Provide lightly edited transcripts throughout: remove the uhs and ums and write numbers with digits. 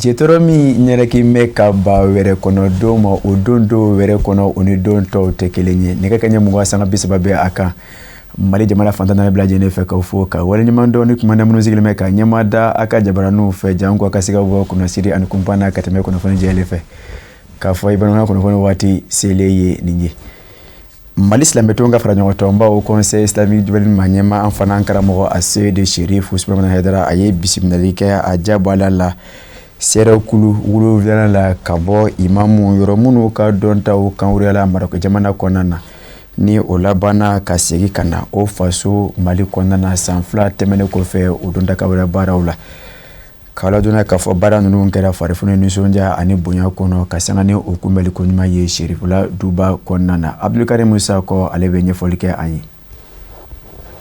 Jetɔrɔ min ɲɛrɛki bɛ ka ba wɛrɛ kɔnɔ don ma, o don don wɛrɛ kɔnɔ, o ni don tɔw tɛ kelen ye. Nɛgɛ kaɲɛ 20 sanga 30 bɛ a kan Mali jamana fantan naani bɛɛ lajɛlen fɛ, k'aw fo ka waleɲuman dɔn ni kuma na minnu sigilen bɛ ka ɲɛma da a ka jabaraninw fɛ, janko a ka se ka bɔ kunnasiri ani kunpan na ka tɛmɛ kunnafoni jɛlen fɛ, k'a fɔ i balimakɛ kunnafoni waati selen ye nin ye. Mali silamɛtɔn ka faraɲɔgɔntɔnba, Haut Conseil islamique du Mali, ma ɲɛma an fana an karamɔgɔ Aseyidi Sherif Usumana Hayidara, a ye bisimilali kɛ a jabala la seerekulu 7nan la ka bɔ imamu yɔrɔ minnu ka dɔntaw kanwuruyala Marɔku jamana kɔnɔna na, ni o labanna ka segin ka na o faso Mali kɔnɔna na san 2 tɛmɛnen kɔfɛ o dɔnta kanwuruya baaraw la. K'a ladɔnniya k'a fɔ baara ninnu kɛra farifoni, nisɔndiya ani bonya kɔnɔ, ka sanga ni o kunbɛli ko ɲuman ye Serifula duba kɔnɔna na. Abdulkarim Musa kɔ, ale bɛ ɲɛfɔli kɛ an ye.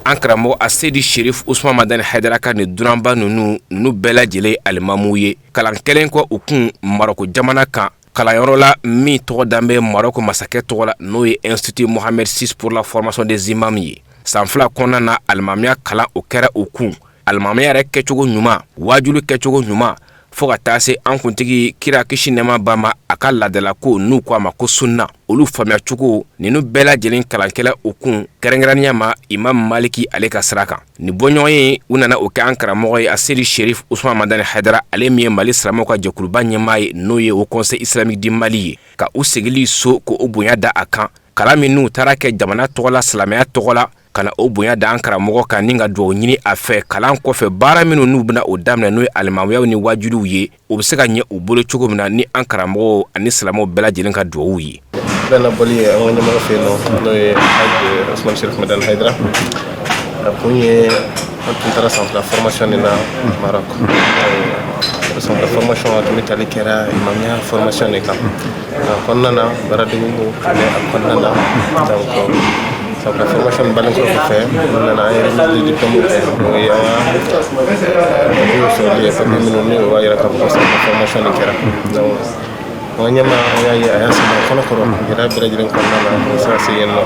An karamɔgɔ Aseyidi Sherif Usman Madani Hayidara ka nin dunanba ninnu bɛɛ lajɛlen alimamuw ye, kalan kɛlen kɔ u kun Marɔku jamana kan, kalanyɔrɔ la min tɔgɔ dan bɛ Marɔku masakɛ tɔgɔ la, n'o ye Institut Mohamed VI pour la formation des imams ye. San 2 kɔnɔna na, alimamiya kalan o kɛra u kun, alimamiya yɛrɛ kɛcogo ɲuman, waajuli kɛcogo ɲuman, fo ka taa se an kuntigi kira kisi nɛɛma b'a ma, a ka laadalako n'u ko a ma ko sunna, olu faamuyacogo ninnu bɛɛ lajɛlen kalankɛla u kun, kɛrɛnkɛrɛnnenya ma Imam Maliki ale ka sira kan. Nin bɔɲɔgɔn ye u nana o kɛ an karamɔgɔ ye Aseyidi Sherif Usman Madani Hayidara, ale min ye Mali silamɛw ka jɛkuluba ɲɛmaa ye, n'o ye Haut Conseil islamique du Mali ye, ka u segili so ko o bonya da a kan. Kalan min n'u taara kɛ jamana tɔgɔ la, silamɛya tɔgɔ la, ka na o bonya da an karamɔgɔ kan ni ka dugawu ɲini a fɛ, kalan kɔfɛ baara minnu n'u bɛna o daminɛ, n'o ye alimamuyaw ni wajuliw ye, o bɛ se ka ɲɛ u bolo cogo min na ni an karamɔgɔw ani silamɛw bɛɛ lajɛlen ka dugawu ye. Bɛna bɔli ye an ka ɲɛmɔgɔ fɛ yen nɔ, n'o ye Haji Usman Sherif Madani Hayidara. A kun ye, an tun taara san 2 formation de na Maroc. San 2 formation, a tun bɛ tali kɛra imamiya formation de kan. A kɔnɔna na, baaradegew tun bɛ a kɔnɔna na. Donc san 2 formation bannen kɔfɛ, u nana an ye remise de diplôme kɛ. O ye an ka papiyew sɔrɔli ye, papiye minnu ni o b'a yira k'a fɔ ko san 2 formation de kɛra. Donc an ka ɲɛmaa, an y'a ye a y'a sɛgɛn kɔnɔ kɔrɔ gɛlɛya bɛɛ lajɛlen kɔnɔna na, o se ka se yen nɔ.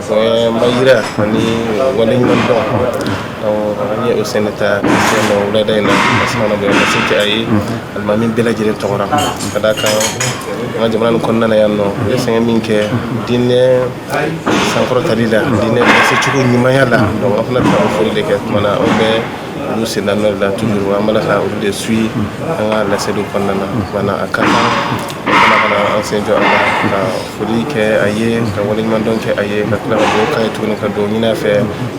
N b'a yira ani waleɲuman dɔn. Donc an ye o sen de ta ka se nɔ wulada in na, ka se ka na bonya lase kɛ a ye alimami bɛɛ lajɛlen tɔgɔ la, ka d'a kan an ka jamana nin kɔnɔna na yan nɔ, u ye sɛgɛn min kɛ diinɛ sankɔrɔtali la, diinɛ lase cogo ɲumanya la. Donc an fana bɛ ka o foli de kɛ. Tuma na anw bɛ olu sen da nɔ de la toujours, an b'a la ka olu de suit an ka laseliw kɔnɔna na. Tuma na a ka kan fana ka na an sen jɔ a la ka foli kɛ a ye, ka waleɲumandɔn kɛ a ye, ka tila ka dugawu k'a ye tuguni, ka dugawu ɲini a fɛ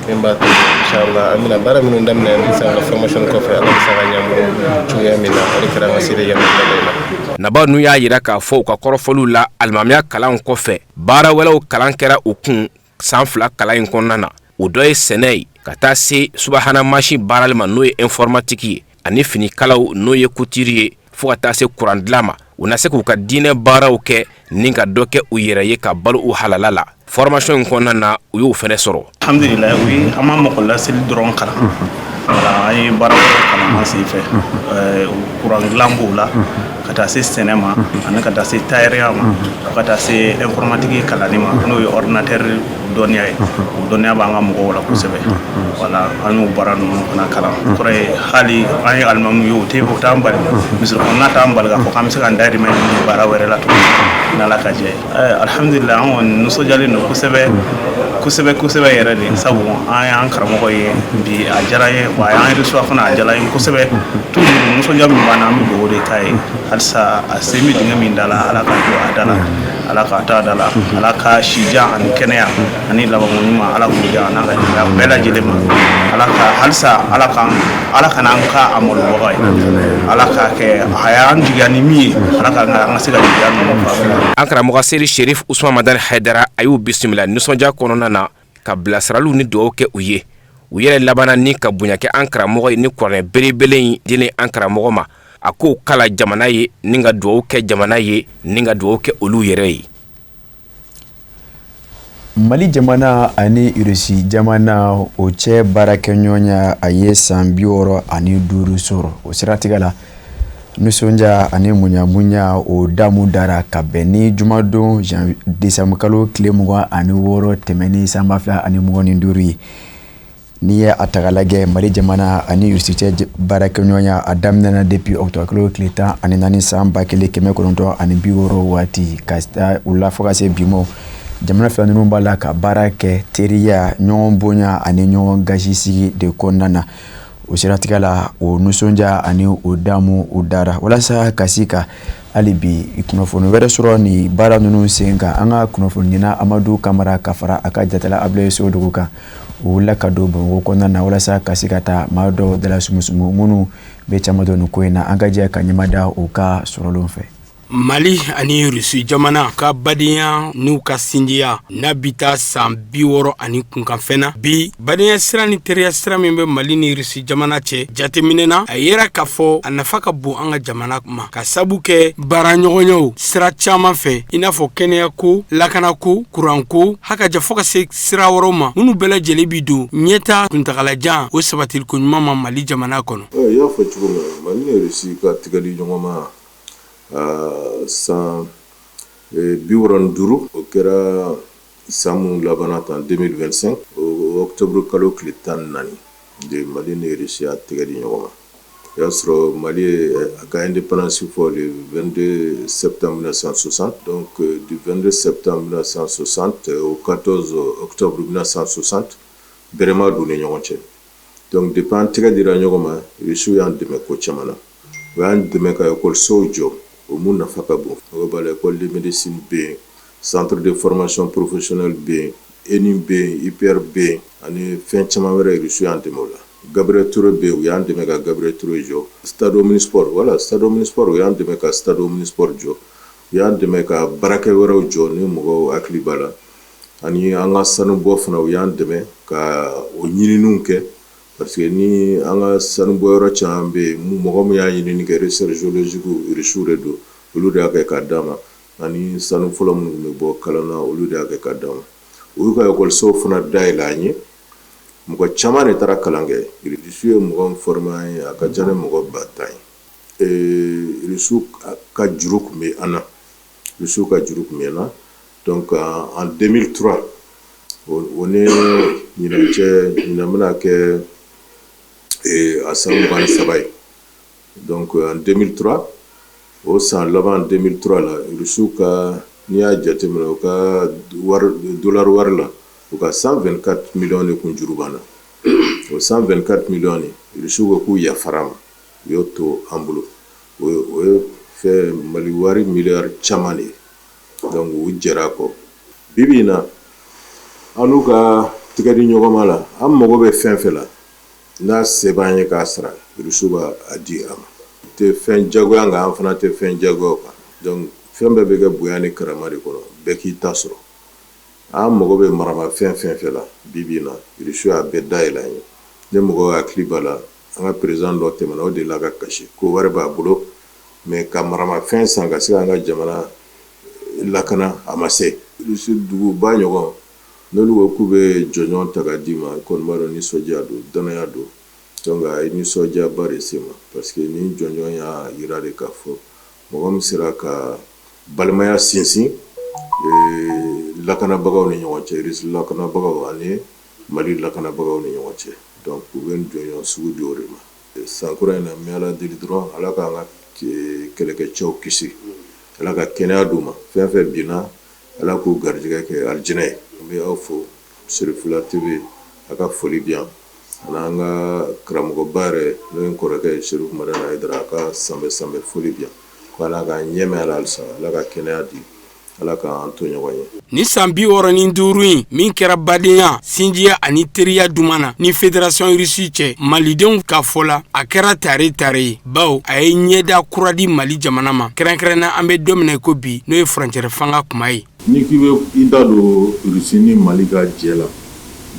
min b'a to inshallah an bɛna baara minnu daminɛ ni san ka formation kɔfɛ, Ala bɛ se ka ɲɛ an bolo cogoya min na. O de kɛra an ka seli yan in na. Naba ninnu y'a jira k'a fɔ u ka kɔrɔfɔliw la, alimamiya kalan kɔfɛ, baara wɛrɛw kalan kɛra u kun san 2 kalan in kɔnɔna na. O dɔ ye sɛnɛ ye, ka taa se subahana mansin baarali ma, n'o ye informatique ye, ani finikalaw, n'o ye couture ye, fo ka taa se kuran dilan ma. U na se k'u ka diinɛ baaraw kɛ ni ka dɔ kɛ u yɛrɛ ye, ka balo u halala la. Formation in kɔnɔna na, u y'o fɛnɛ sɔrɔ. Alhamdulillah, u ye an ma mɔgɔ laseli dɔrɔn kalan. Voilà, an ye baara wɛrɛw kalan an sen fɛ. Kuran dilan b'o la, ka taa se sɛnɛ ma, ani ka taa se tayɛriya ma, ka taa se informatique kalanni ma, n'o ye ordinateur dɔnniya ye. O dɔnniya b'an ka mɔgɔw la kosɛbɛ. Voilà, an y'o baara ninnu fana kalan. Kɔrɔ ye, hali an ye alimamu ye, o tɛ o t'an bali, misiri kɔnɔna t'an bali k'a fɔ k'an bɛ se k'an dahirimɛ ɲini baara wɛrɛ la tuguni, n'Ala ka jɛ ye. Alhamdulillah, an kɔni nisɔndiyalen don kosɛbɛ kosɛbɛ kosɛbɛ yɛrɛ de, sabu an y'an karamɔgɔ ye bi, a diyara n ye wa a y'an reçoit fana, a diyara n ye kosɛbɛ. Toujours nisɔndiya min b'an na, an bɛ dugawu de k'a ye halisa, a sen bɛ dingɛ min da la, Ala k'a jɔ a da la, Ala k'a to a da la, Ala ka sijan ani kɛnɛya ani labanko ɲuman, Ala k'o diya a n'a ka denbaya bɛɛ lajɛlen ma. Ala ka halisa, Ala ka Ala kana an ka a malobaga ye, Ala k'a kɛ a y'an jigiya ni min ye, Ala ka an ka se ka jigiya ninnu fa. An karamɔgɔ Seyidi Sherif Usman Madani Hayidara, a y'u bisimila nisɔndiya kɔnɔna na, ka bilasiraliw ni dugawu kɛ u ye. U yɛrɛ labanna ni ka bonya kɛ an karamɔgɔ ye ni kuranɛ belebele in dilen an karamɔgɔ ma, a k'o kala jamana ye ni ka dugawu kɛ jamana ye ni ka dugawu kɛ olu yɛrɛ ye. Mali jamana ani Irisi jamana o cɛ baarakɛɲɔgɔnya, a ye san 65 sɔrɔ. O siratigɛ la, nisɔndiya ani munyamunya o damu dara ka bɛn ni jumadon desanburukalo tile 26 tɛmɛni san 2025 ye. N'i ye a ta k'a lajɛ, Mali jamana ani Rusi cɛ baarakɛɲɔgɔnya, a daminɛna depuis octobre kalo tile 14 san 1960 waati ka taa u la fo ka se bi ma. Jamana fila ninnu b'a la ka baara kɛ teriya, ɲɔgɔn bonya ani ɲɔgɔn gasi sigi de kɔnɔna na. O siratigɛ la, o nisɔndiya ani o damu u dara walasa ka se ka hali bi kunnafoni wɛrɛ sɔrɔ ni baara ninnu sen kan. An ka kunnafonina Amadu Kamara ka fara a ka jatala Abulayi Sodogo kan, u wulila ka don Bamakɔ kɔnɔna na walasa ka se ka taa maa dɔw dala sumusumu minnu bɛ caman dɔn nin ko in na. An ka jɛ ka ɲɛmada u ka sɔrɔlenw fɛ. Mali ani Rusi jamana ka badenya n'u ka sinjiya n'a bi taa san 60 ani kunkanfɛn na bi, badenya sira ni teriya sira min bɛ Mali ni Rusi jamana cɛ, jateminɛna a yera k'a fɔ a nafa ka bon an ka jamana ma, ka sabu kɛ baaraɲɔgɔnyaw sira caman fɛ, i n'a fɔ kɛnɛyako, lakanako, kuranko, hakaja fo ka se sira wɛrɛw ma, minnu bɛɛ lajɛlen bi don ɲɛta kuntagalajan o sabatiliko ɲuman ma Mali jamana kɔnɔ. I y'a fɔ cogo min na, Mali ni Rusi ka tigɛdi ɲɔgɔn ma san 65, o kɛra san mun labanna tan, 2025, o octobre kalo tile 14 de, Mali ni Russie y'a tɛgɛ di ɲɔgɔn ma. O y'a sɔrɔ Mali ye a ka indépendance fɔ le 22 septembre 1960. Donc du 22 septembre 1960 au 14 octobre 1960, bɛrɛ ma don ni ɲɔgɔn cɛ. Donc depuis an tɛgɛ dira ɲɔgɔn ma, Russiw y'an dɛmɛ ko caman na. U y'an dɛmɛ ka ekɔlisow jɔ, o mun nafa ka bon. O b'a la, école de médecine bɛ yen, centre de formation professionnelle bɛ yen, ENI bɛ yen, IPR bɛ yen, ani fɛn caman wɛrɛ. Russiw y'an dɛmɛ o la. Gabriel Touré bɛ yen, u y'an dɛmɛ ka Gabriel Touré jɔ. Stade Omnisport, voilà, stade Omnisport, u y'an dɛmɛ ka stade Omnisport jɔ. U y'an dɛmɛ ka baarakɛ wɛrɛw jɔ ni mɔgɔw hakili b'a la. Ani an ka sanubɔ fana, u y'an dɛmɛ ka o ɲininiw kɛ, parce que ni an ka sanubɔyɔrɔ caman bɛ yen, mɔgɔ min y'a ɲinini kɛ, recherche géologique, Rusiw de don, olu de y'a kɛ k'a d'a ma. Ani sanu fɔlɔ minnu tun bɛ bɔ kalan na, olu de y'a kɛ k'a d'a ma. U y'u ka ekɔlisow fana dayɛlɛ an ye, mɔgɔ caman de taara kalan kɛ. Rusiw ye mɔgɔ min formé an ye, a ka ca ni mɔgɔ 10 000 ye. Rusiw ka juru tun bɛ an na, Rusiw ka juru tun bɛ an na. Donc en 2003, o ni ɲinan cɛ, ɲinan bɛna kɛ a san 23 ye. Donc en 2003, o san laban 2003 la, Rusiw ka, n'i y'a jateminɛ u ka wari, dollar wari la, u ka 124 millions de kun juru b'an na. O 124 millions de, Rusiw ko k'u yafara ma, u y'o to an bolo. O ye fɛn Mali wari miliyari caman de ye. Donc u jɛra a kɔ. Bi bi in na, an n'u ka tigɛ di ɲɔgɔn ma la, an mago bɛ fɛn fɛn la, n'a se b'an ye k'a sara, Rusiw b'a di an ma. U tɛ fɛn jagoya an kan, an fana tɛ fɛn jagoya o kan. Donc fɛn bɛɛ bɛ kɛ bonya ni karama de kɔnɔ, bɛɛ k'i ta sɔrɔ. An mago bɛ maramafɛn fɛn fɛn la bi bi in na, Rusiw y'a bɛɛ dayɛlɛ an ye. Ne mɔgɔw hakili b'a la, an ka président dɔ tɛmɛna, o delila ka kasi ko wari b'a bolo, mais ka maramafɛn san ka se k'an ka jamana lakana, a ma se. Rusi duguba ɲɔgɔn, n'olu ko k'u bɛ jɔnjɔn ta ka d'i ma, i kɔni b'a dɔn nisɔndiya don, danaya don. Donc a ye nisɔndiyaba de se ma, parce que nin jɔnjɔn y'a yira de k'a fɔ mɔgɔ min sera ka balimaya sinsin lakanabagaw ni ɲɔgɔn cɛ, Rusi lakanabagaw ani Mali lakanabagaw ni ɲɔgɔn cɛ. Donc u bɛ nin jɔnjɔn sugu di o de ma. San kura in na, n bɛ Ala deli dɔrɔn, Ala k'an ka kɛlɛkɛcɛw kisi, Ala ka kɛnɛya d'u ma. Fɛn fɛn binna, Ala k'u garijɛgɛ kɛ alijinɛ ye. N bɛ aw fo, Serifula TV, a ka foli bi yan, ani an ka karamɔgɔba yɛrɛ, n'o ye n kɔrɔkɛ ye, Serifu Madani Hayidara, a ka sanbɛ sanbɛ foli bi yan, ko Ala k'an ɲɛmɛ ala halisa, Ala ka kɛnɛya di, Ala k'an to ɲɔgɔn ye. Ni san 65 in min kɛra badenya, sinjiya ani teriya duman na ni Fédération Russe cɛ, malidenw ka fɔ la, a kɛra tare tare ye, bawo a ye ɲɛda kura di Mali jamana ma, kɛrɛnkɛrɛnna an bɛ don min na ko bi, n'o ye furancɛrɛ fanga kuma ye. Ni k'i bɛ i da don Rusi ni Mali ka jɛ la,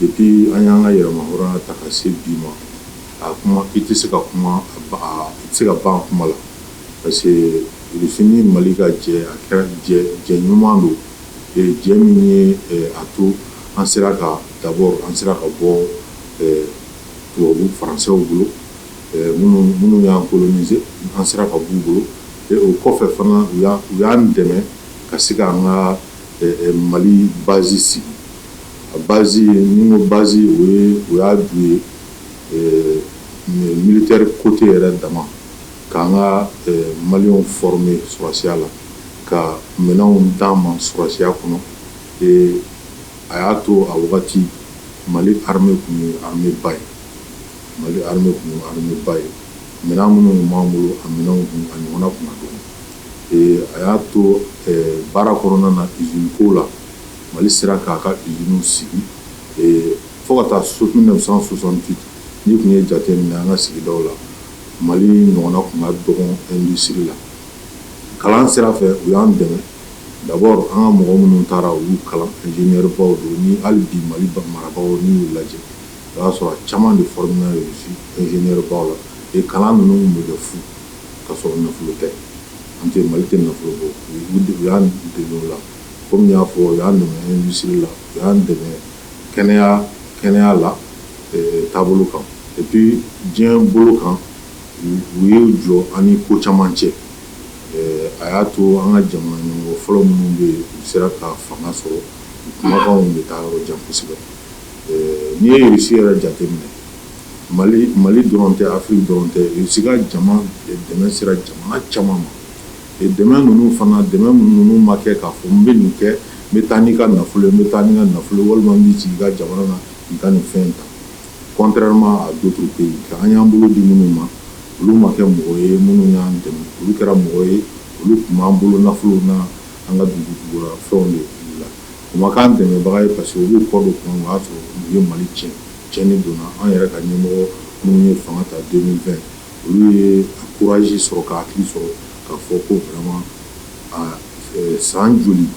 depuis an y'an ka yɛrɛma hɔrɔnya ta ka se bi ma, a kuma, i tɛ se ka kuma, i tɛ se ka ban kuma la, parce que Rusi ni Mali ka jɛ, a kɛra jɛ ɲuman don, jɛ min ye a to an sera ka, d'abord, an sera ka bɔ tubabu faransɛw bolo, minnu y'an coloniser, an sera ka b'u bolo. O kɔfɛ fana, u y'an dɛmɛ ka se k'an ka Mali base sigi. A base, ni ko base, o y'a du ye militaire côté yɛrɛ dama, k'an ka Maliyɛnw former sɔrɔsiya la, ka minɛnw d'an ma sɔrɔsiya kɔnɔ. Et a y'a to a wagati, Mali armée tun ye armée ba ye. Mali armée tun ye armée ba ye. Minɛn minnu tun b'an bolo, a minɛnw tun a ɲɔgɔnna tun ka dɔgɔ. Et a y'a to baara kɔnɔna na, usine ko la, Mali sera k'a ka usine sigi fo ka taa 1968. N'i tun ye jate minɛ an ka sigidaw la, Mali ɲɔgɔnna tun ka dɔgɔn industrie la. Kalan sira fɛ, u y'an dɛmɛ. D'abord, an ka mɔgɔ minnu taara olu kalan, ingénieur baw don. Ni hali bi Mali marabagaw, n'i y'u lajɛ, o y'a sɔrɔ a caman de formé na Russie, ingénieur baw la. Et kalan ninnu tun bɛ kɛ fu ka sɔrɔ nafolo tɛ. An tɛ, Mali tɛ nafolo bɔ. U y'an dɛmɛ o la. Komi n y'a fɔ, u y'an dɛmɛ industrie la, u y'an dɛmɛ kɛnɛya la taabolo kan. Et puis diɲɛ bolo kan, u ye jɔ an ni ko caman cɛ. A y'a to an ka jamana ɲɛmɔgɔ fɔlɔ minnu bɛ yen, u sera ka fanga sɔrɔ, u kumakanw bɛ taa yɔrɔ jan kosɛbɛ. N'i ye Russie yɛrɛ jateminɛ, Mali dɔrɔn tɛ, Afiriki dɔrɔn tɛ, Russie ka jama dɛmɛ sera jamana caman ma. Dɛmɛ ninnu fana, dɛmɛ ninnu ma kɛ k'a fɔ n bɛ nin kɛ, n bɛ taa n'i ka nafolo ye, n bɛ taa n'i ka nafolo, walima n b'i sigi i ka jamana na k'i ka nin fɛn ta, contrairement à d'autres pays. An y'an bolo di minnu ma, olu ma kɛ mɔgɔ ye minnu y'an dɛmɛ. Olu kɛra mɔgɔ ye, olu tun b'an bolo nafolo na an ka dugu fɛnw de la. U ma k'an dɛmɛbaga ye, parce que u b'u kɔ don kuma min, o y'a sɔrɔ u ye Mali tiɲɛ. Tiɲɛni donna an yɛrɛ ka ɲɛmɔgɔ minnu ye fanga ta 2020, olu ye courage sɔrɔ, ka hakili sɔrɔ k'a fɔ ko vraiment, san joli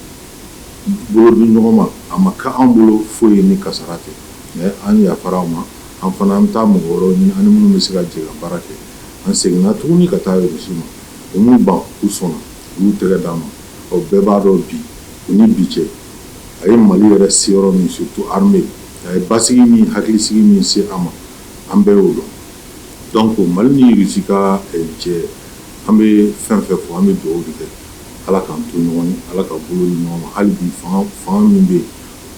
bolo di ɲɔgɔn ma, a ma kɛ an bolo foyi ye ni kasara tɛ. Mais an yafara ma, an fana an bɛ taa mɔgɔ wɛrɛw ɲini ani minnu bɛ se ka jɛ ka baara kɛ. An seginna tuguni ka taa Russie ma. U m'u ban, u sɔnna, u y'u tɛgɛ d'an ma. Ɔ, bɛɛ b'a dɔn bi, u ni bi cɛ, a ye Mali yɛrɛ se yɔrɔ min, surtout armée, a ye basigi min, hakilisigi min se an ma, an bɛɛ y'o dɔn. Donc Mali ni Russie ka jɛ, an bɛ fɛn fɛn fɔ, an bɛ dugawu de kɛ, Ala k'an to ɲɔgɔn ye, Ala ka bolo di ɲɔgɔn ma. Hali bi fanga min bɛ yen,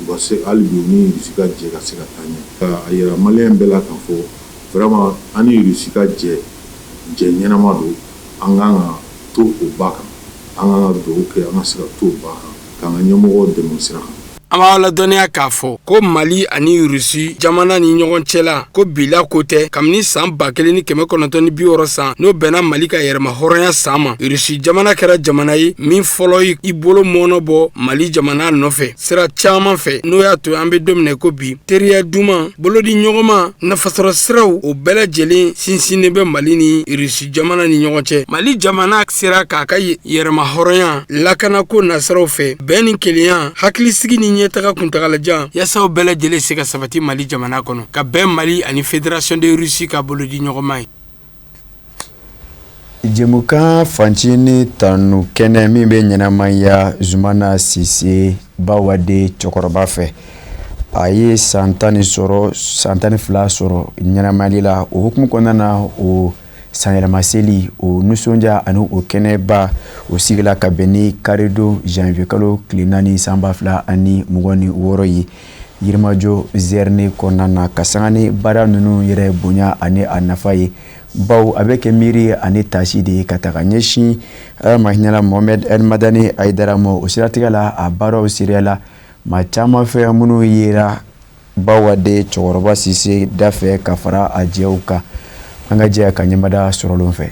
u ka se hali bi u ni Russie ka jɛ ka se ka taa ɲɛ, ka a yira Maliyɛn bɛɛ la k'a fɔ vraiment, an ni Russie ka jɛ, jɛ ɲɛnama don. An kan ka to o ba kan, an kan ka dugawu kɛ an ka se ka to o ba kan, k'an ka ɲɛmɔgɔw dɛmɛ o sira kan. An b'a ladɔnniya k'a fɔ ko Mali ani Rusi jamana ni ɲɔgɔn cɛla ko bila ko tɛ. Kabini san 1960 san, n'o bɛnna Mali ka yɛrɛma hɔrɔnya san ma, Rusi jamana kɛra jamana ye min fɔlɔ ye i bolo mɔnɔ bɔ Mali jamana nɔfɛ sira caaman fɛ, n'o y'a to an be don minɛ ko bi, teriya duman, bolodi ɲɔgɔnma, nafasɔrɔ siraw, o bɛɛ lajɛlen sinsinnen bɛ Mali ni Rusi jamana ni ɲɔgɔn cɛ. Mali jamana sera k'a ka yɛrɛma hɔrɔnya lakanako nasiraw fɛ, bɛn ni kelenya, hakilisigi ni ɲɛtaga kuntagalajan, yaasa o bɛɛ lajɛlen se ka sabati Mali jamana kɔnɔ, ka bɛn Mali ani Fédération de Russie ka bolodi ɲɔgɔnma ye. Jɛmukan fancini tanu kɛnɛ min bɛ ɲɛnamaya Zumana Sise Bawade cɛkɔrɔba fɛ, a ye san 10 ni sɔrɔ, san 12 sɔrɔ ɲɛnamayali la. O hukumu kɔnɔna na, o sanyɛlɛma seli, o nisɔndiya ani o kɛnɛba, o sigila ka bɛn ni karidon janvier kalo tile 4 san 2026 ye, Yirimajɔ zɛrine kɔnɔna na, ka sanga ni baara ninnu yɛrɛ bonya ani a nafa ye, bawo a bɛ kɛ miiri ani tasi de ye ka taga ɲɛsin Ala ma hinɛla Mohamed El Madani Hayidara ma. O siratigɛ la, a baaraw seereyala maa caman fɛ minnu yera Bawade cɛkɔrɔba Sise da fɛ ka fara a jɛw kan. An ka jɛ ka ɲɛmada sɔrɔlen fɛ.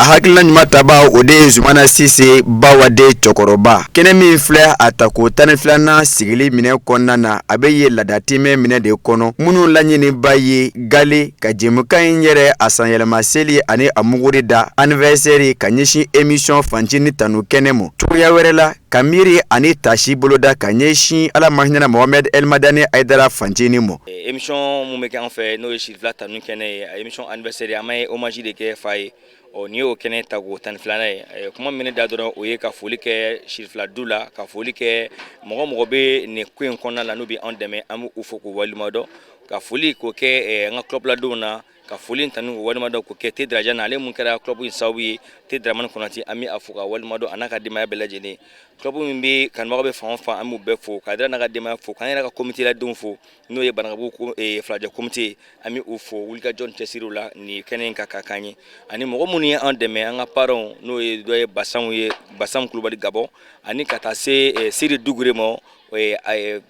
A hakilina ɲuman taba, o de ye Zumana Sise Bawade cɛkɔrɔba. Kɛnɛ min filɛ, a tako 12nan sigili minɛ kɔnɔna na, a bɛ ye laadatimɛ minɛ de kɔnɔ, minnu laɲiniba ye gale ka jɛmukan in yɛrɛ a sanyɛlɛma seli ani a muguri da anniversaire ka ɲɛsin émission fancini tanu kɛnɛ ma, cogoya wɛrɛ la ka miiri ani tasi boloda ka ɲɛsin Ala ma hinɛna Mohamed El Madani Hayidara fancini ma. Émission mun bɛ kɛ an fɛ, n'o ye Sirifila tanu kɛnɛ ye, a émission anniversaire, an bɛ hommage de kɛ fa ye. Ɔ, nin y'o kɛnɛ tako 12nan ye. Kuma min ne da dɔrɔn, o ye ka foli kɛ Sirifila du la, ka foli kɛ mɔgɔ mɔgɔ bɛ nin ko in kɔnɔna la, n'u bɛ an dɛmɛ, an b'u fo k'u waleɲuman dɔn, ka foli k'o kɛ an ka club ladenw na. Ka foli tanu o waleɲumandɔn k'o kɛ Te Darajan na, ale mun kɛra club in sababu ye, Te Dramane Konate, an bɛ a fo ka waleɲumandɔn, a n'a ka denbaya bɛɛ lajɛlen. Club min bɛ kanubagaw bɛ fan o fan, an b'u bɛɛ fo, ka Dra n'a ka denbaya fo, k'an yɛrɛ ka comité ladenw fo, n'o ye Banankabugu falajɛ comité, an bɛ u fo wulikajɔ ni cɛsiriw la nin kɛnɛ in kan ka k'an ye, ani mɔgɔ minnu ye an dɛmɛ, an ka parrainw, n'o ye dɔ ye Basanw ye, Basan Kulubali Gabɔ, ani ka taa se Siri Dugure ma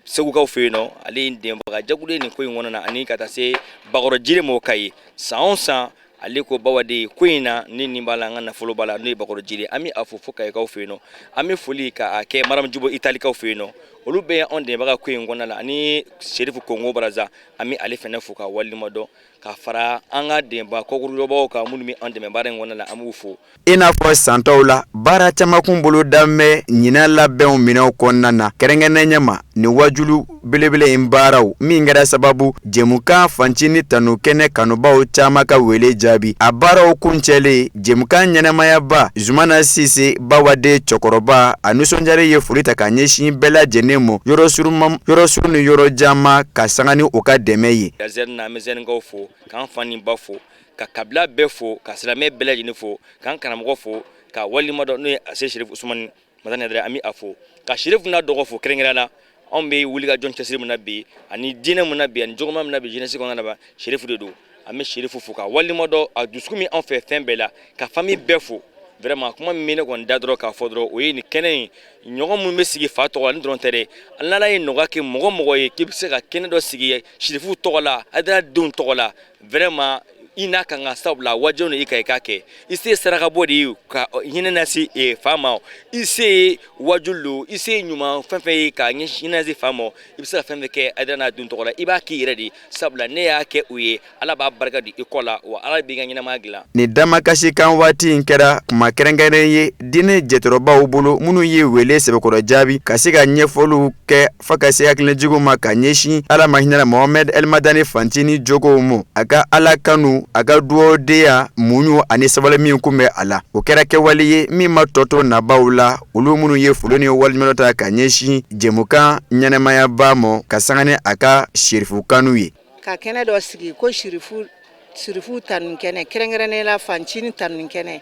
Segukaw fɛ yen nɔ, ale ye dɛmɛbaga jɛkulu ye nin ko in kɔnɔna na, ani ka taa se Bakɔrɔ Jire ma Kayi. San o san ale ko Bawaden ko in na, ni nin b'a la, an ka nafolo b'a la, n'o ye Bakɔrɔ Jire, an bɛ a fo fo Kayikaw fɛ yen nɔ. An bɛ foli k'a kɛ Maramu Jubo Italikaw fɛ yen nɔ, olu bɛɛ ye anw dɛmɛbaga ko in kɔnɔna la, ani Serifu Kongo Baraza, an bɛ ale fana fo ka waleɲumandɔn, ka fara an ka dɛmɛba kɔkurujɔbaw kan minnu bɛ an dɛmɛ baara in kɔnɔna la, an b'u fo. I n'a fɔ san tɔw la, baara caman kun boloda bɛ ɲinan labɛnw minɛnw kɔnɔna na, kɛrɛnkɛrɛnnenya ma nin wajulu belebele in baaraw min kɛra sababu jɛmukan fancinin tanu kɛnɛ kanubaw caman ka wele jaabi. A baaraw kuncɛlen, jɛmukan ɲɛnamayaba Zumana Sise Bawaden cɛkɔrɔba, a nisɔndiyalen ye foli ta ka ɲɛsin bɛɛ lajɛlen ma yɔrɔ surun ni yɔrɔ jan ma, ka sanga ni u ka dɛmɛ ye. An bɛ zɛnikaw fo, k'an fa ni ba fo, ka kabila bɛɛ fo, ka silamɛ bɛɛ lajɛlen fo, k'an karamɔgɔ fo, ka waleɲumandɔn, n'o ye Ase Serifu Usumani Madani Hayidara, an bɛ a fo, ka Serifu n'a dɔgɔ fo kɛrɛnkɛrɛn la. Anw bɛ wuli ka jɔn cɛsiri min na bi, ani diinɛ min na bi, ani jɔgɔma min na bi jeunesse kɔnɔna na, Serifu de don. An bɛ Serifu fo ka waleɲumandɔn, a dusukun min anw fɛ fɛn bɛɛ la, ka famille bɛɛ fo. Vraiment, kuma min bɛ ne kɔni da dɔrɔn k'a fɔ dɔrɔn, o ye nin kɛnɛ in ɲɔgɔn minnu bɛ sigi fa tɔgɔ la ni dɔrɔn tɛ dɛ. N'Ala ye nɔgɔya kɛ mɔgɔ mɔgɔ ye k'i bɛ se ka kɛnɛ dɔ sigi Serifu tɔgɔ la, Hayidara denw tɔgɔ la, vraiment i n'a kan ka, sabula wajibi don i kan i k'a kɛ. I se ye saraka bɔ de ye ka hinɛ lase fa ma, i se ye wajulu don, i se ye ɲuman fɛn fɛn ye ka hinɛ lase fa ma, i bɛ se ka fɛn fɛn kɛ Hayidara n'a denw tɔgɔ la, i b'a k'i yɛrɛ de, sabula ne y'a kɛ u ye, Ala b'a barika don i kɔ la, wa Ala b'i ka ɲɛnamaya dilan. Nin damakasikan waati in kɛra kuma kɛrɛnkɛrɛn ye diinɛ jɛtɔrɔbaw bolo minnu ye wele sɛbɛkɔrɔ jaabi ka se ka ɲɛfɔliw kɛ fo ka se hakilijugu ma ka ɲɛsin Ala ma hinɛ Mohamed El Madani fancinin jogow ma, a ka Ala kanu, a ka dugawudenya, muɲu ani sabali min kun bɛ a la. O kɛra kɛwale ye min ma tɔ to nabaw la, olu minnu ye foli ni waleɲumandɔn ta ka ɲɛsin jɛmukan ɲɛnamayaba ma ka sanga ni a ka serifu kanu ye. Ka kɛnɛ dɔ sigi ko sirifu tanu kɛnɛ, kɛrɛnkɛrɛnnen la fancinin tanu kɛnɛ.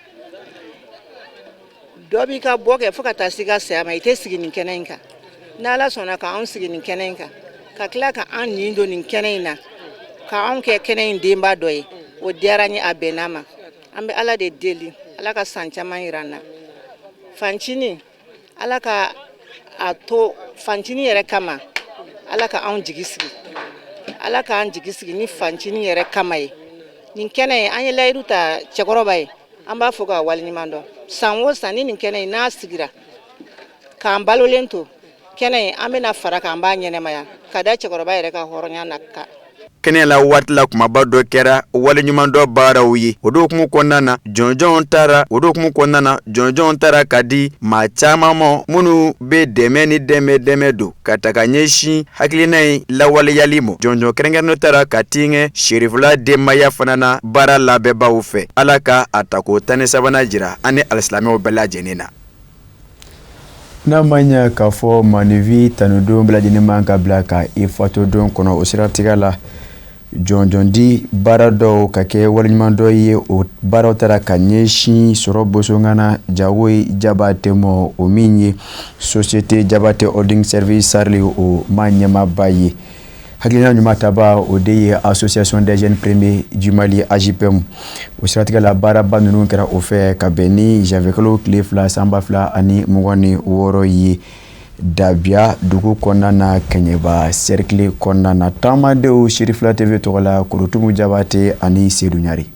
Dɔ b'i ka bɔ kɛ fo ka taa se ka saya ma, i tɛ sigi nin kɛnɛ in kan. N'Ala sɔnna k'anw sigi nin kɛnɛ in kan, ka tila ka an nin don nin kɛnɛ in na, k'anw kɛ kɛnɛ in denba dɔ ye, o diyara n ye, a bɛnna ma. An bɛ Ala de deli, Ala ka san caman yira an na. Fancinin, Ala ka a to fancinin yɛrɛ kama, Ala ka anw jigi sigi, Ala k'an jigi sigi ni fancinin yɛrɛ kama ye. Nin kɛnɛ in, an ye layidu ta cɛkɔrɔba ye, an b'a fɔ ka waleɲuman dɔn. San o san ni nin kɛnɛ in n'a sigira k'an balolen to kɛnɛ in, an bɛna fara k'an b'a ɲɛnɛmaya ka da cɛkɔrɔba yɛrɛ ka hɔrɔnya na kan. Kɛnɛ la waati la, kumaba dɔ kɛra waleɲumandɔn baaraw ye. O hukumu kɔnɔna na, jɔnjɔnw tara ka di maa caman ma minnu bɛ dɛmɛ ni dɛmɛ don ka ta ka ɲɛsin hakilina in lawaleyali ma. Jɔnjɔn kɛrɛnkɛrɛnnen tara ka tiɲɛ serifula denbaya fana na baara labɛnbaw fɛ. Ala ka a tako 13nan jira an ni alisilamɛw bɛɛ lajɛlen na. N'a ma ɲɛ k'a fɔ maaninfin tanudon bɛɛ lajɛlen man ka bila ka i fatudon kɔnɔ, o siratigɛ la, jɔnjɔndi baara dɔw ka kɛ waleɲumandɔn ye, o baaraw taara ka ɲɛsin sɔrɔ bosongana Jawoyi Jabate ma, o min ye Société Jabate Holding Service SARL o ma ɲɛmaaba ye. Hakilina ɲuman taba, o de ye Association des jeunes premiers du Mali, AJPM. O siratigɛ la, baaraba ninnu kɛra o fɛ ka bɛn ni janvier kalo tile 2 san 2026 ye, Dabiya dugu kɔnɔna na, Kɛɲɛba cercle kɔnɔna na. Taamadenw Sirifila TV tɔgɔ la, Korotumu Jabate ani Sedu Ɲari.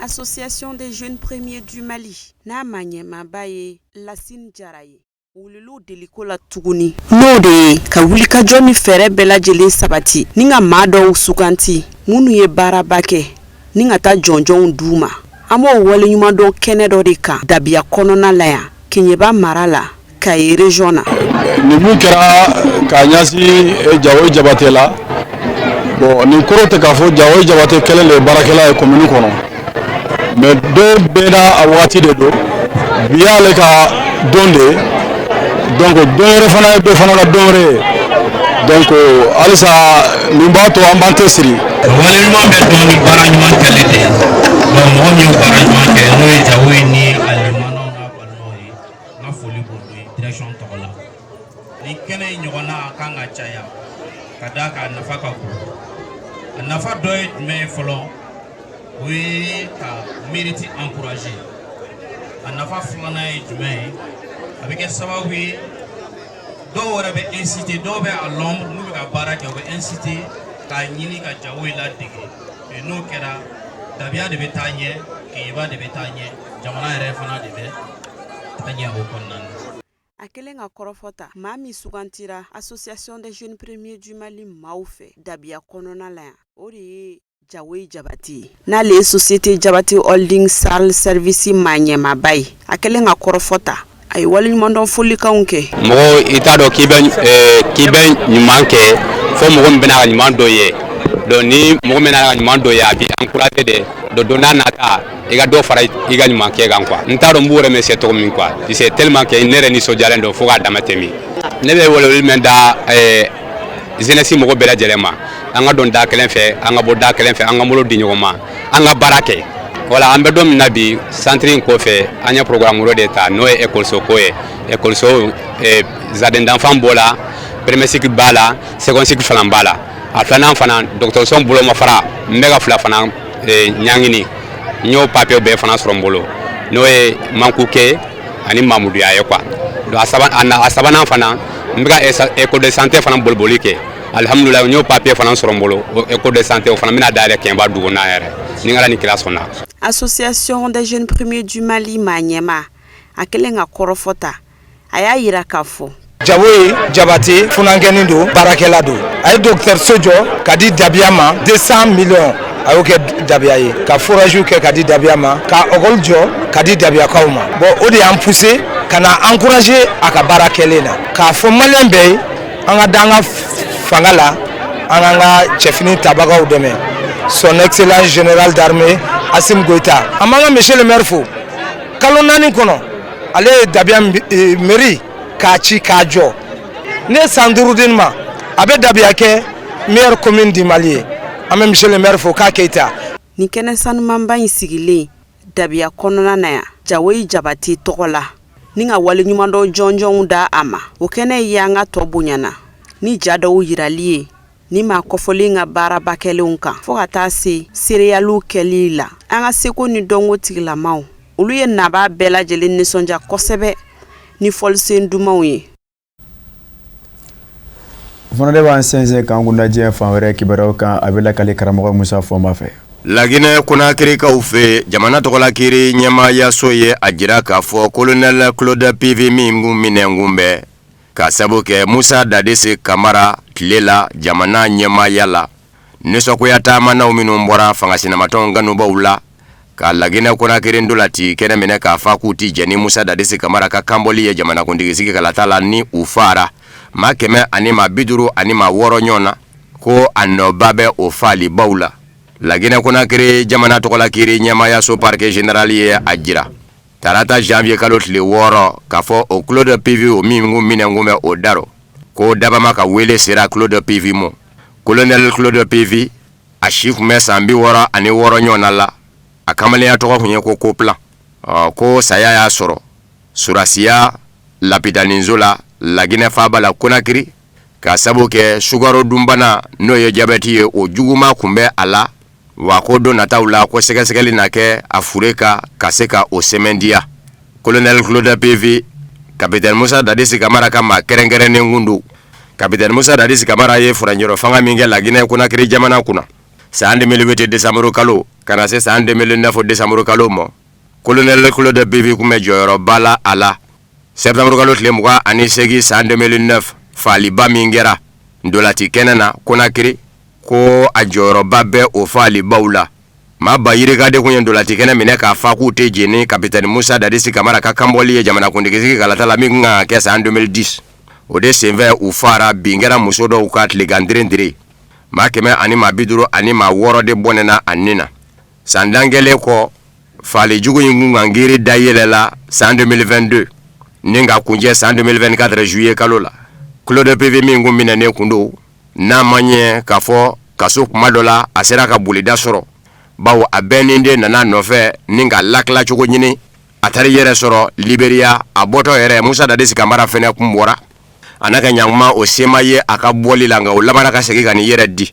Association des jeunes premiers du Mali n'a ma ɲɛmaaba ye Lasine Jara ye, wulila deliko la tuguni, n'o de ye ka wulikajɔ ni fɛɛrɛ bɛɛ lajɛlen sabati ni ka maa dɔw suganti minnu ye baaraba kɛ ni ka taa jɔnjɔnw d'u ma. An b'o waleɲumandɔn kɛnɛ dɔ de kan Dabiya kɔnɔna la yan, Keɲeba mara la, Kayi région na. Nin mun kɛra k'a ɲɛsin Jawoyi Jabate la, bon, nin kɔrɔ tɛ k'a fɔ Jawoyi Jabate kɛlen de ye baarakɛla ye commune kɔnɔ, mais don bɛɛ n'a a wagati de don. Bi y'ale ka don de ye, donc don wɛrɛ fana ye dɔ fana ka don wɛrɛ ye. Donc halisa nin b'a to an b'an cɛsiri. Wale ɲuman bɛ dɔn ni baara ɲuman kɛlen de ye. Donc mɔgɔ min ye baara ɲuman kɛ, n'o ye Jawo ye ni a limanaw n'a balimaw ye, n ka foli b'olu ye direction tɔgɔ la. Ni kɛnɛ in ɲɔgɔnna a kan ka caya, ka d'a kan a nafa ka bon. A nafa dɔ ye jumɛn ye fɔlɔ? O ye ka mérite encourager. A nafa filanan ye jumɛn ye? A bɛ kɛ sababu ye, dɔw yɛrɛ bɛ inciter, dɔw bɛ à l'ombre, n'u bɛ ka baara kɛ, u bɛ inciter k'a ɲini ka Jawo in ladege. N'o kɛra, Dabiya de bɛ taa ɲɛ, Keɲeba de bɛ taa ɲɛ, jamana yɛrɛ fana de bɛ taa ɲɛ o kɔnɔna na. A kɛlen ka kɔrɔfɔ ta, maa min sugantira Association des jeunes premiers du Mali maaw fɛ Dabiya kɔnɔna la yan, o de ye Jawoyi Jabate ye, n'ale ye Société Jabate Holding SARL service maa ɲɛmaaba ye. A kɛlen ka kɔrɔfɔ ta, a ye waleɲumandɔn folikanw kɛ. Mɔgɔ i t'a dɔn k'i bɛ ɲuman kɛ fo mɔgɔ min bɛna ka ɲuman dɔ ye. Donc ni mɔgɔ min bɛna ka ɲuman dɔ ye, a b'i encourager de. Donc don n'a nata, i ka dɔ fara i ka ɲuman kɛ kan quoi. N t'a dɔn n b'u remercier cogo min quoi. Tu sais, tellement que ne yɛrɛ nisɔndiyalen don fo k'a dama tɛmɛ. Ne bɛ welewele min da jeunesse mɔgɔ bɛɛ lajɛlen ma, an ka don da kelen fɛ, an ka bɔ da kelen fɛ, an ka bolo di ɲɔgɔn ma, an ka baara kɛ. Wala an bɛ don min na bi, centre in kɔfɛ, an ye programme wɛrɛ de ta, n'o ye école ko ye. École, jardin d'enfant b'o la, premier cycle b'a la, second cycle fana b'a la. A filanan fana, dɔgɔtɔrɔso bolomafara, n bɛ ka fila fana ɲaŋini. N y'o papier bɛɛ fana sɔrɔ n bolo, n'o ye Mankuke ani Mamuduya ye quoi. Donc a sabanan fana, n bɛ ka école de santé fana boliboli kɛ. Alihamudulilayi, n y'o papier fana sɔrɔ n bolo. O école de santé, o fana bɛna dayɛlɛ Kɛɲɛba dugu na yɛrɛ, ni Ala ni kira sɔnna. Association des jeunes premiers du Mali maa ɲɛma, a kɛlen ka kɔrɔfɔ ta, a y'a yira k'a fɔ: Jawoyi Jabate funankɛnin don, baarakɛla don. A ye dɔgɔtɔrɔso jɔ ka di Dabiya ma, 200 millions, a y'o kɛ Dabiya ye, ka forage kɛ ka di Dabiya ma, ka école jɔ ka di Dabiyakaw ma. Bon, o de y'an poussé ka na encourager a ka baara kɛlen na, k'a fɔ maliyɛn bɛɛ ye, an ka da an ka fanga la, an k'an ka cɛfini tabagaw dɛmɛ, Son Excellence Général d'armée Assimi Goïta. An b'an ka monsieur le maire fo. Kalo 4 kɔnɔ, ale ye Dabiya mairie k'a ci k'a jɔ. Ne ye san 5 di nin ma, a bɛ Dabiya kɛ meilleure commune du Mali ye. An bɛ monsieur le maire fo k'a Keyita. Nin kɛnɛ sanumanba in sigilen Dabiya kɔnɔna na yan, Jawoyi Jabate tɔgɔ la, ni ka waleɲumandɔn jɔnjɔnw da a ma, o kɛnɛ ye an ka tɔ bonyana ni ja dɔw yirali ye ni maa kɔfɔlen ka baaraba kɛlenw kan, fɔɔ ka taa se seereyaliw kɛli la. An ka seko ni dɔnko tigilamaw, olu ye nabaa bɛɛ lajɛlen nisɔndiya kosɛbɛ ni fɔlisen dumanw ye. O fana de b'an sɛnsɛn k'an kunda diɲɛ fan wɛrɛ kibaruyaw kan. A bɛ lakali karamɔgɔ Musa Fɔnba fɛ. Laginɛ Konakirikaw fɛ, jamana tɔgɔla kiiri ɲɛmaayaso ye a jira k'a fɔ colonel Claude Pivi min kun minɛnkun bɛ ka sabu kɛ Musa Dadisi Kamara tile la jamana ɲɛmaaya la, nisɔngoya taamanaw minnu bɔra fanga sinamatɔnw kanubaw la ka Laginɛ Konakiri ndolati kɛnɛ minɛ k'a fa k'u ti jɛn ni Musa Dadisi Kamara ka kanbɔli ye jamanakuntigi sigi kalata la, ni u fara maa 156 ɲɔgɔn na, ko a nɔba bɛ o faalibaw la. Laginɛ Konakiri jamana tɔgɔla kiiri ɲɛmaayaso parquet général ye a jira tarata janvier kalo tile 6 k'a fɔ o Claude Pivi, o min kun minɛnkun bɛ o daro, ko dabama ka wele sera Claude Pivi ma. Colonel Claude Pivi, a si tun bɛ san 66 ɲɔgɔn la, a kamalenya tɔgɔ tun ye ko Koplan. Ɔ, ko saya y'a sɔrɔ surasiya lapitaninso la Laginɛ faaba la Konakiri, ka sabu kɛ sukarodunbana, n'o ye diabète ye, o juguma tun bɛ a la. Wa ko don nataw la, ko sɛgɛsɛgɛli na kɛ a fure ka ka se ka o sɛmɛndiya. Colonel Claude Pivi, capitaine Musa Dadisi Kamara ka maa kɛrɛnkɛrɛnnen kun don. Capitaine Musa Dadisi Kamara ye furancɛrɔ fanga min kɛ Laginɛ Konakiri jamana kunna san 2008 décembre kalo ka na se san 2009 décembre kalo ma, colonel Claude Pivi tun bɛ jɔyɔrɔba la a la. Septembre kalo tile 28 san 2009, faaliba min kɛra ndolati kɛnɛ na Konakiri, ko a jɔyɔrɔba bɛ o faalibaw la. Maa ba yirika de kun ye ndolati kɛnɛ minɛ k'a fa k'u tɛ jɛn ni capitaine Musa Dadisi Kamara ka kanbɔli ye jamanakuntigi sigi kalata la min kan ka kɛ san 2010. O de senfɛ u fara bin kɛra muso dɔw ka tilegan derendere. Maa 156 de bɔnɛna a nin na. San dan kɛlen kɔ, faali jugu in kun kan kiiri da yɛlɛla san 2022 ni ka kuncɛ san 2024 juillet kalo la. Claude Pivi min kun minɛnen kun don, n'a ma ɲɛ k'a fɔ kaso kuma dɔ la a sera ka bolida sɔrɔ, bawo a bɛnnen de nana nɔfɛ ni ka lakilacogo ɲini. A taara i yɛrɛ sɔrɔ Liberiya. A bɔtɔ yɛrɛ, Musa Dadisi Kamara fɛnɛ kun bɔra a n'a ka ɲankuma, o se ma ye a ka bɔli la, nka o labanna ka segin ka n'i yɛrɛ di.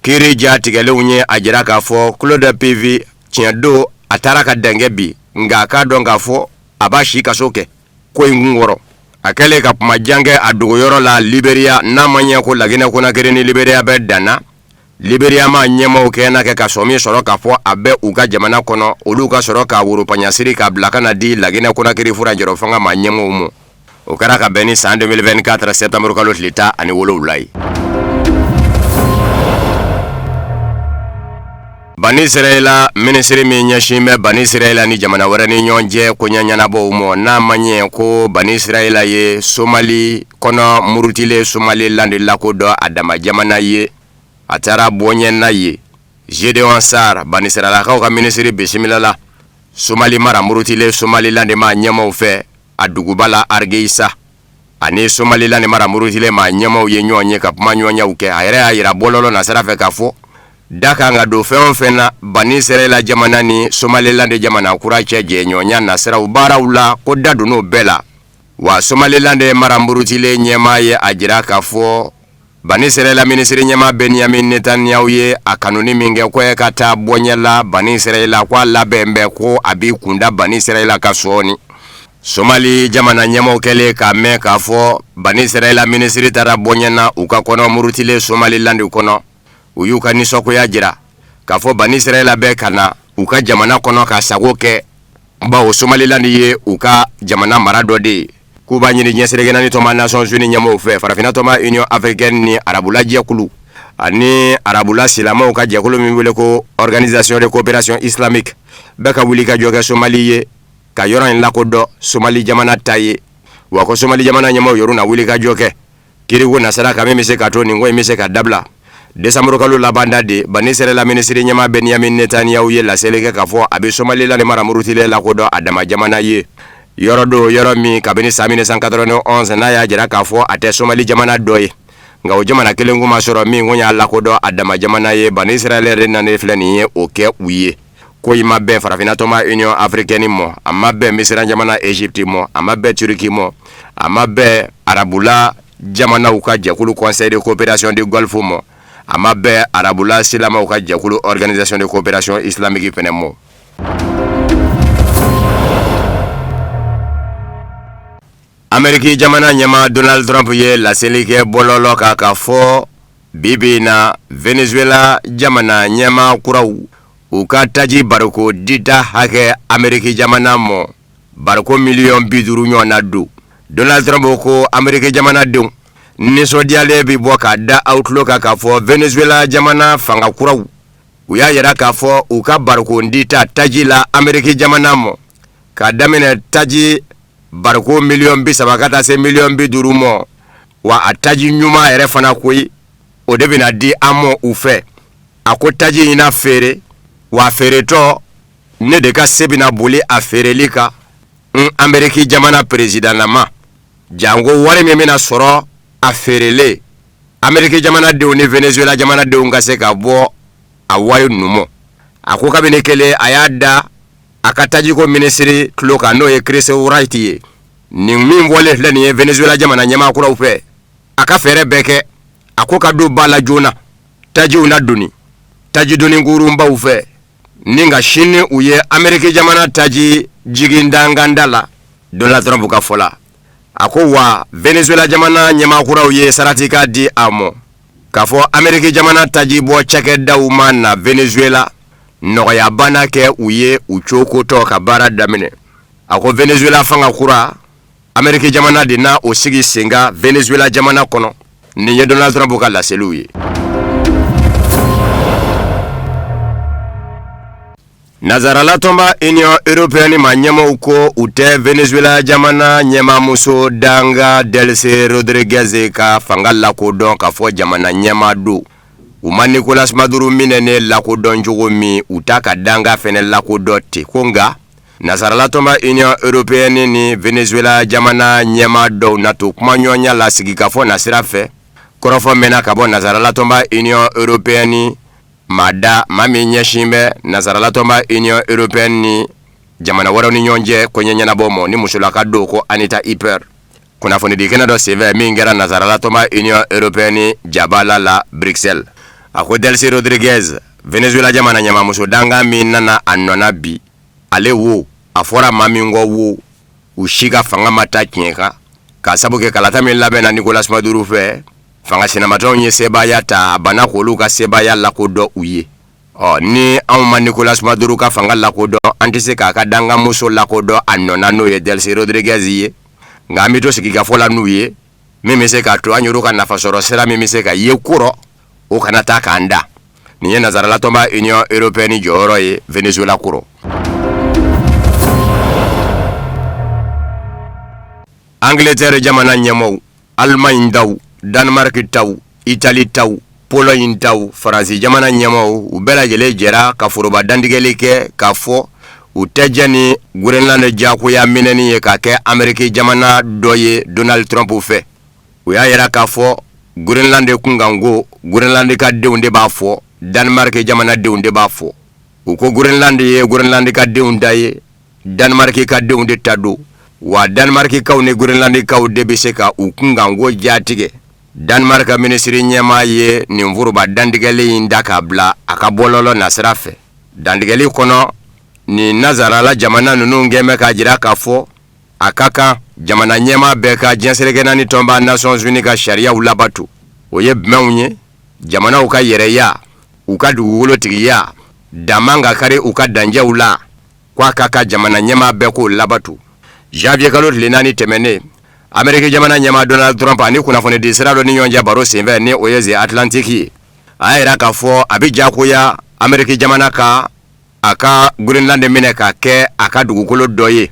Kiiri ja tigɛlenw ye a jira k'a fɔ Claude Pivi, tiɲɛ don, a taara ka dan kɛ bi, nka a k'a dɔn k'a fɔ a b'a si kaso kɛ ko in kun kɔrɔ. A kɛlen ka kuma jan kɛ a dogoyɔrɔ la Liberiya, n'a ma ɲɛ ko Laginɛ Konakiri ni Liberiya bɛ danna, Liberiya maa ɲɛmaaw kɛ n'a kɛ ka sɔmi sɔrɔ k'a fɔ a bɛ u ka jamana kɔnɔ, olu ka sɔrɔ k'a woropaɲasiri k'a bila ka na di Laginɛ Konakiri furancɛrɔ fanga maa ɲɛmaaw ma. O kɛra ka bɛn ni san 2024 septembre kalo tile 17 ye. Bani Israɛla minisiri min ɲɛsin bɛ Bani Israɛla ni jamana wɛrɛ ni ɲɔgɔn cɛ koɲɛ ɲɛnabɔw ma, n'a ma ɲɛ ko Bani Israɛla ye Somali kɔnɔ murutilen Somaliland lakodɔn a dama jamana ye, a taara bɔ ɲɛ n'a ye. Gedeon Sar, Bani Israɛlakaw ka minisiri, bisimilala Somali mara murutilen Somaliland maa ɲɛmaaw fɛ a duguba la Hargeisa. Ani Somaliland mara murutilen maa ɲɛmaaw ye ɲɔgɔn ye ka kuma ɲɔgɔnyaw kɛ. A yɛrɛ y'a jira bɔlɔlɔ nasira fɛ k'a fɔ da kan ka don fɛn o fɛn na Bani Israɛla jamana ni Somaliland jamana kura cɛ jɛɲɔgɔnya nasiraw baaraw la, ko da donn'o bɛɛ la. Wa Somaliland mara murutilen ɲɛmaa ye a jira k'a fɔ Bani Israɛla minisiri ɲɛmaa Benyamin Netanyahu ye a kanuni min kɛ ko ka taa bɔ ɲɛ la Bani Israɛla, ko a labɛn bɛ ko a b'i kunda Bani Israɛla kan sɔɔni. Somali jamana ɲɛmaaw kɛlen k'a mɛn k'a fɔ Bani Israɛla minisiri taara bɔ ɲɛ na u ka kɔnɔ murutilen Somaliland kɔnɔ, u y'u ka nisɔngoya jira k'a fɔ Bani Israɛla bɛ ka na u ka jamana kɔnɔ ka sago kɛ, bawo Somaliland ye u ka jamana mara dɔ de ye. K'u b'a ɲini diɲɛ seleke naani tɔnba Nations Unies ɲɛmaaw fɛ, farafinna tɔnba Union africaine ni arabula jɛkulu ani arabula silamɛw ka jɛkulu min wele ko Organisation de coopération islamique, bɛɛ ka wuli ka jɔ kɛ Somali ye ka yɔrɔ in lakodɔn Somali jamana ta ye. Wa ko Somali jamana ɲɛmaaw yɛrɛ na wuli ka jɔ kɛ kiriko nasira kan min bɛ se ka to nin ko in bɛ se ka dabila. Desanburu kalo labanda de, Bani Israɛla minisiri ɲɛmaa Benyamin Netanyahu ye laseli kɛ k'a fɔ a bɛ Somaliland mara murutilen lakodɔn a dama jamana ye. Yɔrɔ don, yɔrɔ min kabini san 1991 n'a y'a jira k'a fɔ a tɛ Somali jamana dɔ ye, nka o jamana kelen kun ma sɔrɔ min kun y'a lakodɔn a dama jamana ye. Bani Israɛla yɛrɛ nanen filɛ nin ye o kɛ u ye. Ko in ma bɛn farafinna tɔnba Union africaine ma, a ma bɛn Misira jamana Egypte ma, a ma bɛn Turquie ma, a ma bɛn arabula jamanaw ka jɛkulu Conseil de coopération du Golfe ma, a ma bɛn arabula silamɛw ka jɛkulu Organisation de coopération islamique fɛnɛ ma. Ameriki jamana ɲɛmaa Donald Trump ye laseli kɛ bɔlɔlɔ kan k'a fɔ bi bi in na Venezuela jamana ɲɛmaa kuraw u ka taji bariko dita hakɛ Ameriki jamana ma bariko miliyɔn 50 ɲɔgɔn na don. Donald Trump ko Ameriki jamanadenw nisɔndiyalen bɛ bɔ k'a da aw tulo kan k'a fɔ Venezuela jamana fanga kuraw u y'a yira k'a fɔ u ka bariko dita taji la Ameriki jamana ma k'a daminɛ taji bariko miliyɔn 30 ka taa se miliyɔn 50 ma, wa a taji ɲuman yɛrɛ fana koyi, o de bɛna di an ma u fɛ. A ko taji in na feere, wa feeretɔ ne de ka se bɛna boli a feereli kan n Ameriki jamana perezidanlama, janko wari min bɛna sɔrɔ a feerelen, Ameriki jamanadenw ni Venezuela jamanadenw ka se ka bɔ a wari ninnu ma. A ko kabini kelen a y'a da a ka tajiko minisiri tulo kan, n'o ye Chris Wright ye, nin min bɔlen filɛ nin ye Venezuela jamana ɲɛmaa kuraw fɛ, a ka fɛɛrɛ bɛɛ kɛ a ko ka don ba la joona, tajiw na doni taji doni kurunbaw fɛ ni ka sini u ye Ameriki jamana taji jigin danganda la. Donald Trump ka fɔ la, a ko wa Venezuela jamana ɲɛmaa kuraw ye saratikan di a ma k'a fɔ Ameriki jamana taji bɔ cakɛdaw ma na Venezuela, nɔgɔyaba na kɛ u ye u cokotɔ ka baara daminɛ. A ko Venezuela fanga kura, Ameriki jamana de na o sigi sen kan Venezuela jamana kɔnɔ. Nin ye Donald Trump ka laseliw ye. Nazarala tɔnba Union européenne maa ɲɛmaaw ko u tɛ Venezuela jamana ɲɛmaamuso danga Delcy Rodriguez ka fanga lakodɔn k'a fɔ jamana ɲɛmaa don. U ma Nicolas Maduro minɛnen lakodɔn cogo min, u t'a ka danga fɛnɛ lakodɔn ten. Ko nka Nasaralatɔnba Union européenne ni Venezuela jamana ɲɛmaa dɔw na to kumaɲɔgɔnya la sigikafɔ nasira fɛ. Kɔrɔfɔ mɛnna ka bɔ nasaralatɔnba Union européenne maa da, maa min ɲɛsin bɛ nasaralatɔnba Union européenne ni jamana wɛrɛw ni ɲɔgɔn cɛ koɲɛ ɲɛnabɔ ma, ni musolaka don ko Anita Hipper. Kunnafonidi kɛnɛ dɔ senfɛ min kɛra nasaralatɔnba Union européenne jabala la Bruxelles, a ko Delcy Rodriguez, Venezuela jamana ɲɛmaamuso dankan min nana a nɔ na bi, ale wo, a fɔra maa min kɔ wo, u si ka fanga ma ta tiɲɛ kan, k'a sabu kɛ kalata min labɛnna Nicolas Maduro fɛ, fanga sinamatɔnw ye sebaaya ta, a banna k'olu ka sebaaya lakodɔn u ye. Ɔ ni anw ma Nicolas Maduro ka fanga lakodɔn, an tɛ se k'a ka dankanmuso lakodɔn a nɔ na, n'o ye Delcy Rodriguez ye. Nka an bɛ to sigikafɔ la n'u ye, min bɛ se k'a to an yɛrɛw ka nafasɔrɔ sira min bɛ se ka ye kɔrɔ, o kana taa k'an da. Nin ye nasaralatɔnba Union européenne jɔyɔrɔ ye Venezuela kɔrɔ. Angleterre jamana ɲɛmaaw, Allemagne taw, Danemark taw, Italie taw, Pologne taw, Faransi jamana ɲɛmaaw, u bɛɛ lajɛlen jɛra ka foroba dantigɛli kɛ k'a fɔ u tɛ jɛn ni Groenland diyagoya minɛni ye k'a kɛ Ameriki jamana dɔ ye Donald Trump fɛ. U y'a yira k'a fɔ Groenland kunkanko, Groenland ka denw de b'a fɔ, Danemark jamana denw de b'a fɔ. U ko Groenland ye Groenland ka denw ta ye, Danemark ka denw de ta don, wa Danemarkikaw ni Groenlandikaw de bɛ se ka u kunkanko jatigɛ. Danemark ka minisiri ɲɛmaa ye nin foroba dantigɛli in da k'a bila a ka bɔlɔlɔ nasira fɛ. Dantigɛli kɔnɔ, nin nazarala jamana ninnu kɛn bɛ k'a jira k'a fɔ a ka kan jamana ɲɛmaa bɛɛ ka diɲɛ seleke naani tɔnba Nations Unies ka sariyaw labato. O ye jumɛnw ye? Jamanaw ka yɛrɛya, u ka dugukolo tigiya, dan man ka kari u ka dancɛw la, ko a ka kan jamana ɲɛmaa bɛɛ k'o labato. Janvier kalo tile 4 tɛmɛnen, Ameriki jamana ɲɛmaa Donald Trump ani kunnafonidi sira dɔ ni ɲɔgɔn cɛ baro senfɛ, ni o ye The Atlantic ye, a y'a jira k'a fɔ a bɛ diyagoya Ameriki jamana ka a ka Groenland minɛ k'a kɛ a ka dugukolo dɔ ye.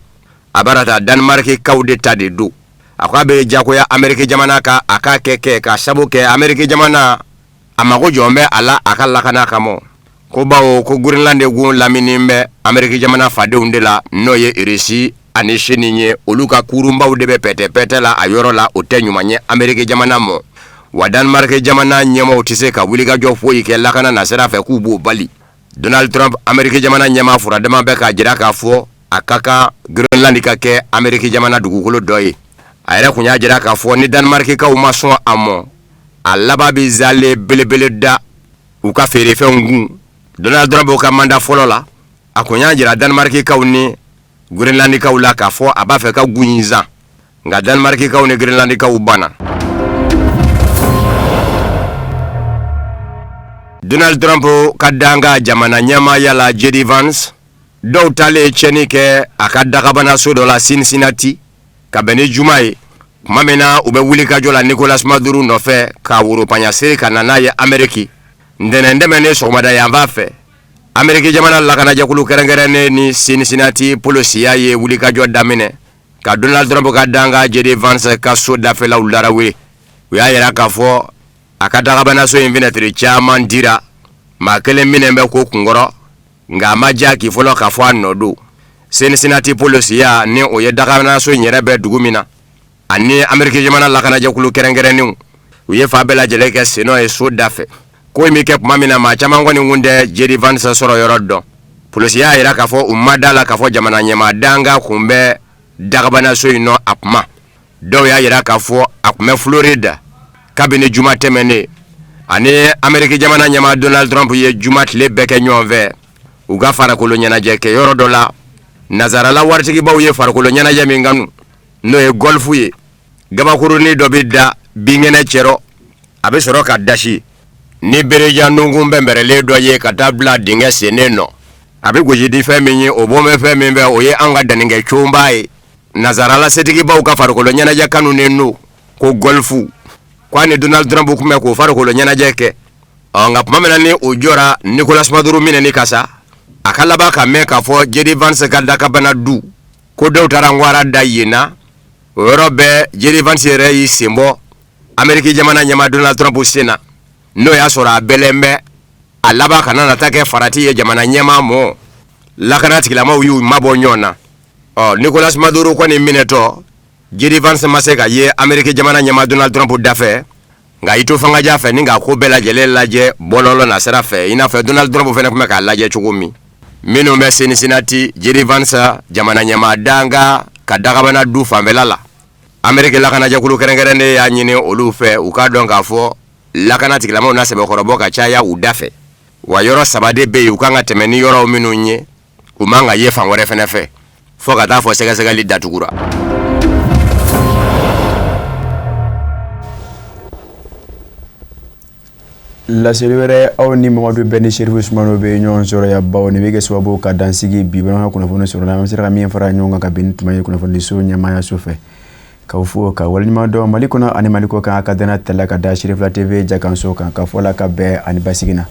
A bara ta Danemarkikaw de ta de don. A ko a bɛ diyagoya Ameriki jamana ka a k'a kɛ k'a sabu kɛ Ameriki jamana a mago jɔn bɛ a la a ka lakana kama, ko bawo ko Groenland gun lamini bɛ Ameriki jamana fadenw de la, n'o ye Irisi ani Sini ye. Olu ka kurunbaw de bɛ pɛtɛpɛtɛ la a yɔrɔ la, o tɛ ɲuman ye Ameriki jamana ma. Wa Danemark jamana ɲɛmaaw tɛ se ka wulikajɔ foyi kɛ lakana nasira fɛ k'u b'o bali. Donald Trump, Ameriki jamana ɲɛmaa furadama bɛ k'a jira k'a fɔ a ka kan Groenland ka kɛ Ameriki jamana dugukolo dɔ ye. A yɛrɛ kun y'a jira k'a fɔ ni Danemarkikaw ma sɔn a ma, a laban bɛ zale belebele da u ka feerefɛnw kun. Donald Trump ka mandat fɔlɔ la, a kun y'a jira Danemarkikaw ni Groenlandikaw la k'a fɔ a b'a fɛ ka gun in san, nka Danemarkikaw ni Groenlandikaw banna. Donald Trump ka dankan jamana ɲɛmaaya la JD Vance, dɔw taalen tiɲɛni kɛ a ka dagabanaso dɔ la Cincinnati ka bɛn ni juma ye, tuma min na u bɛ wulikajɔ la Nicolas Maduro nɔfɛ ka woropaɲa seri ka na n'a ye Ameriki ntɛnɛn tɛmɛnen sɔgɔmada yanfan fɛ. Ameriki jamana lakanajɛkulu kɛrɛnkɛrɛnnen ni Cincinnati polosiya ye wulikajɔ daminɛ ka Donald Trump ka dankan JD Vance ka so dafɛlaw larawe. U y'a yira k'a fɔ a ka dagabanaso in fenɛtiri caman dira, maa kelen minɛn bɛ ko kunkɔrɔ, nka a ma jaki fɔlɔ k'a fɔ a nɔ don. Cincinnati polosiya, ni o ye dagabanaso in yɛrɛ bɛ dugu min na, ani Ameriki jamana lakanajɛkulu kɛrɛnkɛrɛnnenw, u ye fan bɛɛ lajɛlen kɛ sennɔ ye so da fɛ. Ko in bɛ kɛ tuma min na, maa caman kɔni kun tɛ JD Vance sɔrɔ yɔrɔ dɔn. Polosiya y'a yira k'a fɔ u ma da la k'a fɔ jamana ɲɛmaa dankan kun bɛ dagabanaso in nɔ a kuma. Dɔw y'a yira k'a fɔ a kun bɛ Florida kabini juma tɛmɛnen. Ani Ameriki jamana ɲɛmaa Donald Trump ye juma tile bɛɛ kɛ ɲɔgɔn fɛ u ka farikolo ɲɛnajɛ kɛ yɔrɔ dɔ la. Nazarala waritigibaw ye farikolo ɲɛnajɛ min kanu, n'o ye golf ye. Gabakurunin dɔ bɛ da binkɛnɛ cɛrɔ, a bɛ sɔrɔ ka dasi ni berejan nunkun bɛnbɛrɛlen dɔ ye ka taa bila dingɛ sennen nɔ. A bɛ gosi ni fɛn min ye, o bɔ bɛ fɛn min fɛ, o ye an ka dannikɛ conba ye. Nazarala setigibaw ka farikolo ɲɛnajɛ kanunen don ko golf, ko a ni Donald Trump tun bɛ k'o farikolo ɲɛnajɛ kɛ. Ɔ nka tuma min na ni o jɔra Nicolas Maduro minɛni kan sa, a ka laban ka mɛn k'a fɔ JD Vance ka dakabana du ko dɔw taara ŋwara da yen na. O yɔrɔ bɛɛ JD Vance yɛrɛ y'i sen bɔ Ameriki jamana ɲɛmaa Donald Trump sen na, n'o y'a sɔrɔ a bɛlɛn bɛ a laban kana na taa kɛ farati ye jamana ɲɛmaa mɔ. Lakana tigilamaw y'u mabɔ ɲɔgɔn na. Ɔ, Nicolas Maduro kɔni minɛtɔ, JD Vance ma se ka ye Ameriki jamana ɲɛmaa Donald Trump dafɛ, nka i to fangaja fɛ ni k'a ko bɛɛ lajɛlen lajɛ bɔlɔlɔ na sira fɛ, i n'a fɔ Donald Trump fana tun bɛ k'a lajɛ cogo min. Minnu bɛ Cincinnati, JD Vance jamana ɲɛmaa danga ka dagabana du fanfɛla la, Ameriki lakanajɛkulu kɛrɛnkɛrɛnnen y'a ɲini olu fɛ u k'a dɔn k'a fɔ lakana tigilamaw na sɛbɛkɔrɔbɔ ka caya u da fɛ. Wa yɔrɔ saba de bɛ yen u kan ka tɛmɛ ni yɔrɔ minnu ye, u man ka ye fan wɛrɛ fana fɛ, fo ka taa fɔ sɛgɛsɛgɛli datugura. Laseli wɛrɛ, aw ni Mamadu Bɛn ni Serifu Sumano bɛ ɲɔgɔn sɔrɔ yan, bawo nin bɛ kɛ sababu ka dansigi bi bamanankan kunnafoni sɔrɔ la. An bɛ se ka min fara ɲɔgɔn kan ka bɛn ni tuma ye kunnafonidiso ɲɛmaayaso fɛ, k'aw fo ka waleɲuman dɔn Mali kɔnɔ ani Mali kɔ kan, a ka danaya tala ka da Serifila TV jakanso kan, ka fɔ la ka bɛn ani basigi na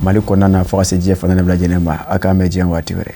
Mali kɔnɔna na fo ka se diɲɛ fan bɛɛ lajɛlen ma. A k'an bɛn diɲɛ waati wɛrɛ.